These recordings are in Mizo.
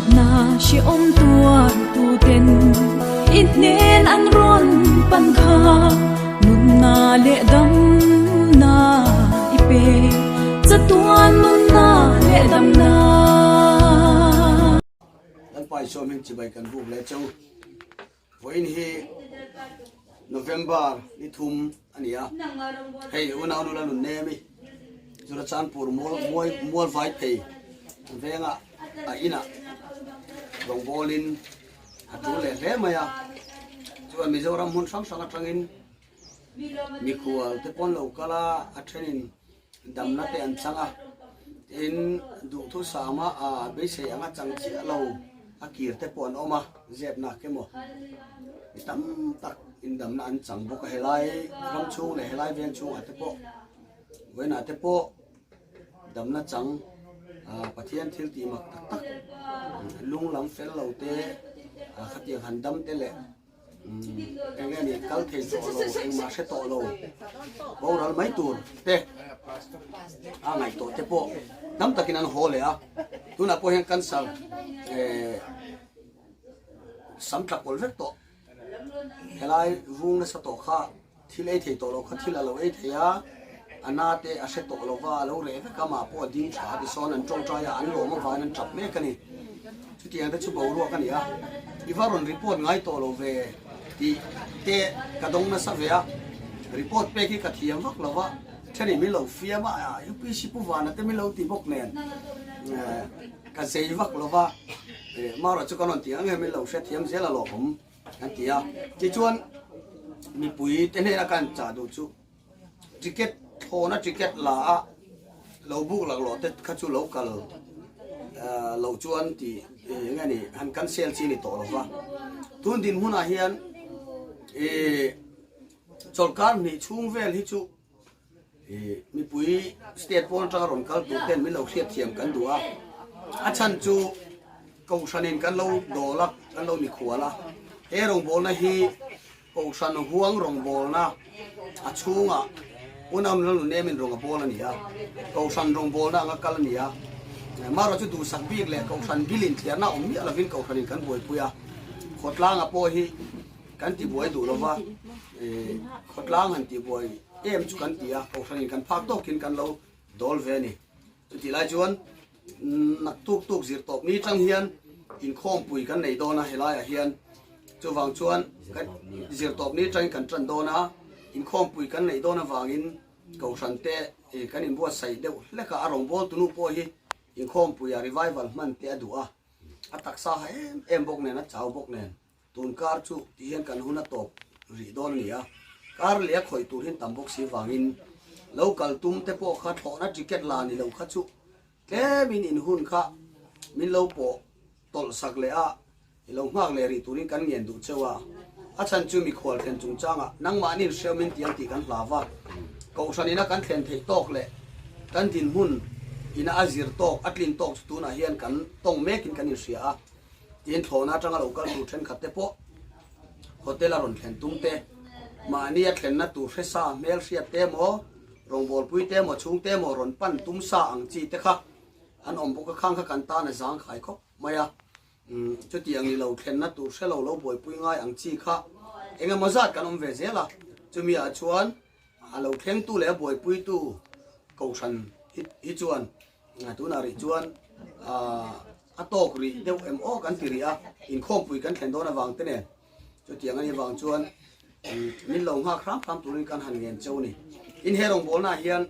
Natna hrehawm tuartuten i hnen an rawn pan kha, nunna leh damna i pe, chatuan nunna leh damna. Lalpa Isua hming chibai kan buk leh cheu. Vawiin hi November ni thum a ni a, hei unau nula nun nem i Churachandpur mual muai mual vai phei vengah a inah rawngbawlin a tul leh hle mai a, chuan Mizoram hmun hrang hrang atangin mikhual te pawn lo kal a, a thenin damna te an chang a, tin duhthusama a beisei anga chang chiah lo a kir te pawh an awm a, zep nak emaw mi tam tak indamna an chang bawk a, helai ram chhung leh helai veng chhungah te pawh vawiinah te pawh damna chang ah Pathian thil tih mak tak tak lung lam fel lo te ah khatiang han dam te leh. Eng nge ni kal thei tawh lo engmah hre tawh lo boral mai tur te a ngaih tawh te pawh tam takin an haw leh a tunah pawh hian cancer eh sam tla kawl vek tawh helai vung nasa tawh kha thil ei thei tawh lo kha thil a lo ei thei a a na te a hre tawh lova a lo reh vek a mah pawh a ding tha a tisawn an tawngtai a an lawm avangin an tap mek a ni chutiang te chu boruak a ni a i va rawn report ngai tawh lo ve tih te ka dawng nasa ve a report pek hi ka thiam vak lo va thenin min lo fiam a UPC pu vana te min lo ti bawk nen ka zei vak lo va marawh chu ka rawn tih ang hian min lo hrethiam zel a lawmawm. An ti a, tichuan mipui te hnena kan chah duh chu ticket thlawna ticket la a lo buk laklawh te kha chu lo kal loh chuan tih eng nge ni han cancel chi a ni tawh lo va. Tun dinhmunah hian ih chawlhkar hnih chhung vel hi chu Mipui state pawn atanga rawn kal tur ten min lo hriatthiam kan duh a, a chhan chu Kohhranin kan lo dawl a, kan lo mikhual a, he rawngbawlna hi Kohhran huang rawngbawlna a chhungah unau nula nu nemin rawn a bawl a ni a, Kohhran rawngbawlna anga kal a ni a, marawh chu duhsak bik leh Kohhran bil inthiarna awm miah lovin Kohhranin kan buaipui a, khawtlanga pawh hi Kan tibuai duh lova, khawtlang han tibuai em chu kan ti a, kohhranin kan phak tawkin kan lo dawl ve a ni. Chutih lai chuan nak tuk tuk zir tawp ni tang hian inkhawmpui kan nei dawn a helaiah hian. Chuvang chuan kan zir tawp ni tangin kan tan dawn a, inkhawmpui kan neih dawn avangin kohhran te kan inbuatsaih deuh hlek a, a rawngbawltu nu pawh hi inkhawmpuia revival hman te a duh a, a taksa ha em em bawk nen, a chau bawk nen. Tun kar chu ti hian kan hun a tawp rih dawn a ni a, kar leh a khawih tur hian tam bawk si vangin lo kal tum te pawh kha thlawhna ticket la ni lo kha chu tlemin in hun kha min lo pawh tawlh sak leh a, i lo nghak leh rih turin kan ngen duh cheu a. A chhan chu mikhual thlen chungchangah nangmahni in hreu min ti ang tih kan hlau va, Kohhran ina kan thlen theih tawk leh kan dinhmun ina a zir tawk, a tlin tawk chu tunah hian kan tawng mekin kan inhria a. Tin, thlawhna atanga lo kal tur thenkhat te pawh hotel a rawn thlen tum te, mahni a thlenna tur hre sa, hmel hriat te emaw, rawngbawlpui te emaw, chhung te emaw rawn pan tum sa ang chi te kha an awm bawk a, khang kha kan tan a zang khai khawp mai a. Chutiang ni lo thlenna tur hre lo lo buaipui ngai ang chi kha eng emaw zat kan awm ve zel a, chumi ah chuan a lo thlengtu leh a buaipuitu kohhran hi chuan Tunah rih chuan a tawk rih deuh em aw kan ti rih a, inkhawmpui kan thlen dawn avang te nen chutiang a nih avang chuan min lo nghak hram hram turin kan han ngen cheu a ni. Tin he rawngbawlnaah hian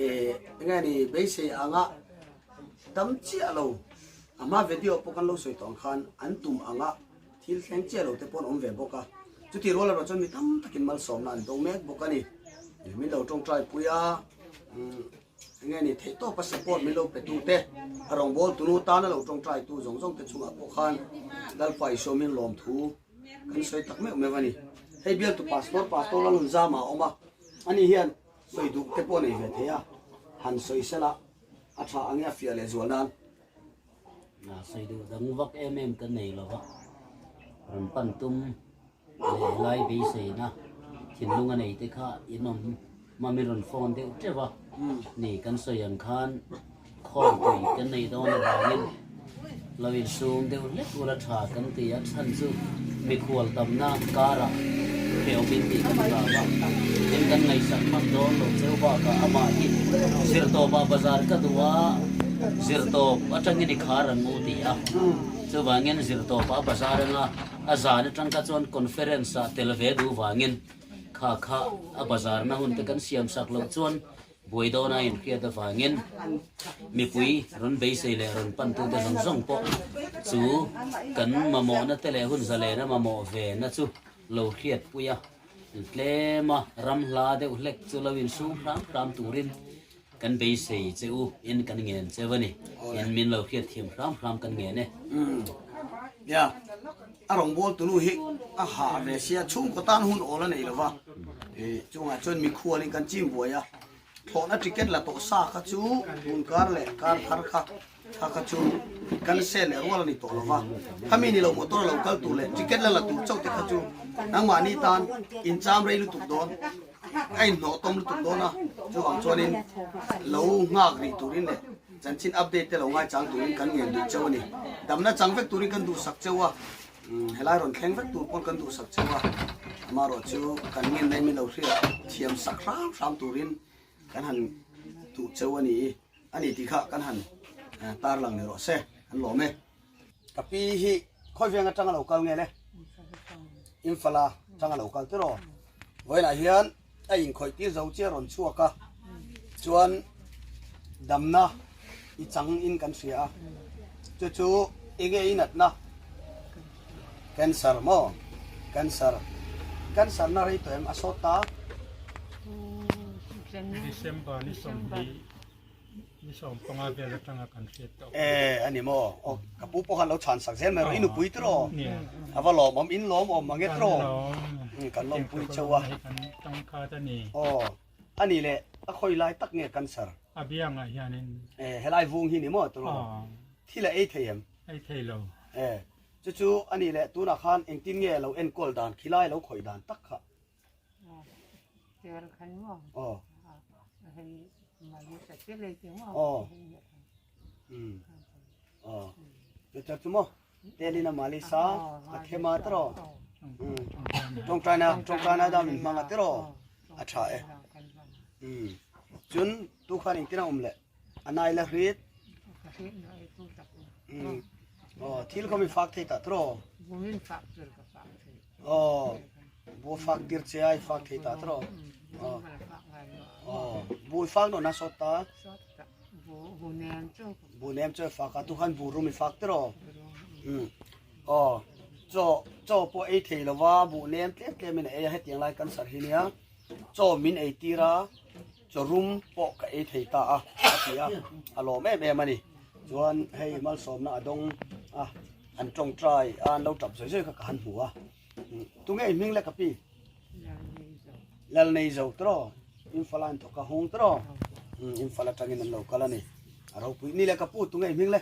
eng nge ni beisei anga dam chiah lo a hma video pawh kan lo sawi tawh ang khan an tum anga thil thleng chiah lo te pawh an awm ve bawk a, chutih rual erawh chuan mi tam takin malsawmna an dawng mek bawk a ni. Min lo tawngtai pui a. Enge ni theih tawpa support min lo pe tu te, a rawngbawltu nu tana lo tawngtai tu zawng zawng te chungah pawh khan Lalpa Isua min lawm thu kan sawi tak meuh meuh a ni. Hei bialtu Pastor, Pastor Lalhunzama a awm a, ani hian sawi duh te pawh a nei ve thei a, han sawi sela a tha ange a fiah leh zual nan. Sawi duh dang vak em em ka nei lova, rawn pan tum leh helai beiseina thinlung a nei te kha in awm mami rawn phone deuh teuh a ni kan sawi ang khan khawmpui kan nei dawn avangin. Lo insum deuh hlek ula tha kan ti a, chhan chu mikhual tamna karah hrehawm in tih kan hlau a, tin kan ngaihsak hman dawn lo cheu bakah amah hi zirtawpah bazar ka duh a, zirtawp atangin i khar ang u ti a, chuvangin zirtawpah bazar anga a zan atang kha chuan conference ah tel ve duh vangin kha kha a bazarna hun te kan siam sak loh chuan Buai dawna inhriat avangin mipui rawn beisei leh rawn pantute zawng zawng pawh chu kan mamawhna te leh hun zalena mamawh ve na chu lo hriatpui a, tlema ram hla deuh hlek chu lo insum hram hram turin kan beisei che u in kan ngen cheu a ni. In min lo hriatthiam hram hram kan ngen e. Nia, a rawngbawltu nu hi a hah ve sia, chhungkaw tan hun awl a nei lo va. Chungah chuan mikhualin kan chim buai a, thlawhna ticket la tawh sa kha chu tun kar leh kar thar kha kha kha chu kan sel leh rual a ni tawh lo va. Khami ni lo motor a lo kal tur leh ticket la la tur chauh te kha chu nangmahni tan incham rei lutuk dawn, a inhnawh tawm lutuk dawn a, chuvang chuanin lo nghak rih turin leh chanchin update te lo ngaichang turin kan ngen duh cheu a ni. Damna chang vek turin kan duhsak cheu a. Helai rawn thleng vek tur pawn kan duhsak cheu a, amaherawh chu kan ngen daih min lo hriat thiam sak hram hram turin kan han duh cheu a ni i, a ni tih kha kan han tarlang ni rawh se, an lawm e. Ka pi hi khawi veng atanga lo kal nge le? Imphal atanga lo kal tiraw? Vawiinah hian a inkhawih tir zo chiah rawn chhuak a, chuan damna i chang in kan hria a, chu chu enge i natna? Cancer maw? Cancer, cancer na rei tawh em? A sawt ta? December ni 20 Ni 15 vel atanga kan hriat tawh. E ani maw? Aw ka pu pawh khan lo chhan sak zel mai rawh i nupui tiraw? A va lawmawm in lawmawm mang e tiraw? Kan lawmpui cheu a. Kan tangkhat a ni. Aw ani leh a khawi lai tak nge cancer? A biangah hianin. E helai vung hi ni maw tiraw? Thil a ei thei em? Ei thei lo. E chu chu ani leh tunah khan engtin nge lo enkawl dan khilai lo khawih dan tak kha? Telin a mali sa a thema tiraw tawngtaina tawngtaina da min hmang a tiraw a tha e chun tu khan engtin a awm leh a nai la hrit thil kha mi fak thei ta tiraw Aw, bu fak tir che a i fak thei ta tawh. Aw, aw, bu i fak nawn a sawt ta. Bu nem chu. Bu nem chu i fak a, tu khan bu rum i fak tiraw. Um, aw, chaw, chaw pawh ei thei lo va, bu nem tlem tlem in a ei a, hetiang lai cancer hi nia. Chaw min ei tir a, chaw rum pawh ka ei thei ta a, a ti a, a lawm em em a ni. Chuan hei malsawmna a dawng a. An tawngtai a, an lo tap zawi zawi kha ka han hmu a. Tunge i hming le ka pi? Lalnei zo tiraw? Imphal an thawk a hung tiraw? Imphal atangin an lo kal a ni. A ropui ni le ka pu tunge i hming le?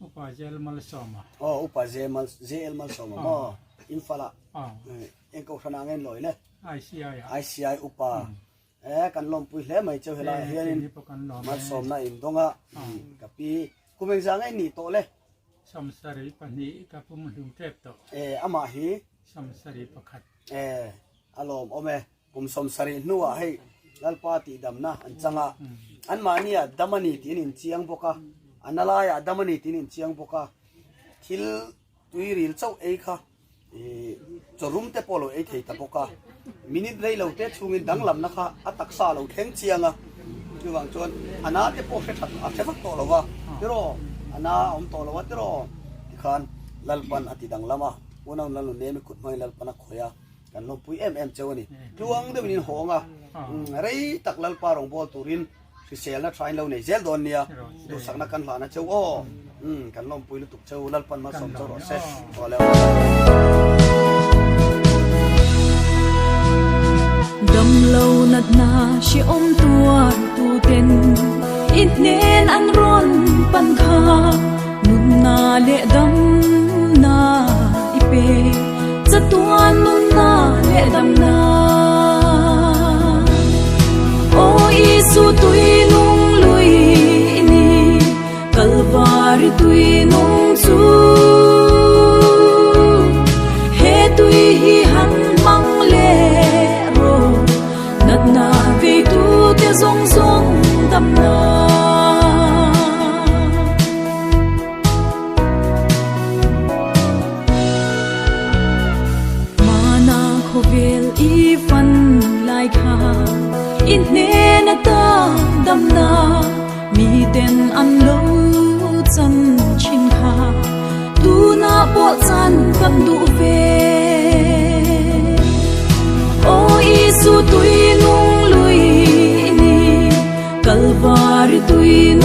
Upa JL Malsawma. Aw Upa JL Malsawma maw? Imphal ah eng kohhran ah nge an lawi le? ICI ah. ICI Upa. E kan lawmpui hle mai cheu helai ah hianin malsawmna a indawng a, ka pi kum engzah nge nih tawh le? 72 ka pum hlum tep tawh. E amah hi? 71. E a lawm awm e, kum 70 hnuah hei Lalpa tihdamna an chang a, anmahni ah dam a ni tiin inchiang bawk a, a na laiah dam a ni tiin inchiang bawk a, thil tuiril chauh ei kha Chaw rum te pawh lo ei thei ta bawk a, minute rei lo te chhungin danglamna kha a taksa a lo thleng chiang a, chuvang chuan a na te pawh hre that a hre vak tawh lo va, tiraw a na a awm tawh lo a tiraw tikhan Lalpan a ti danglam a, unau Lalnu Nemi kut hmangin Lalpan a khawih a, kan lawmpui em em cheu a ni. Tluang deuhin in hawng a, rei tak Lalpa rawngbâwl turin Hriselna tha in lo nei zel dawn nia, duhsakna kan hlan a cheu aw, umm kan lawmpui lutuk cheu, Lalpan malsawm cheu rawh se, aw le aw. Damlo natna hrehawm tuar tuten i hnen an rawn pan kha nunna leh damna i pe chatuan nunna leh damna. Aw Isu tui nung lui i ni, Kalvari tui nung chu. ten an lo chan thin kha tunah pawh chan kan duh ve. Aw Isu tui nung lui i ni, Kalvari tui.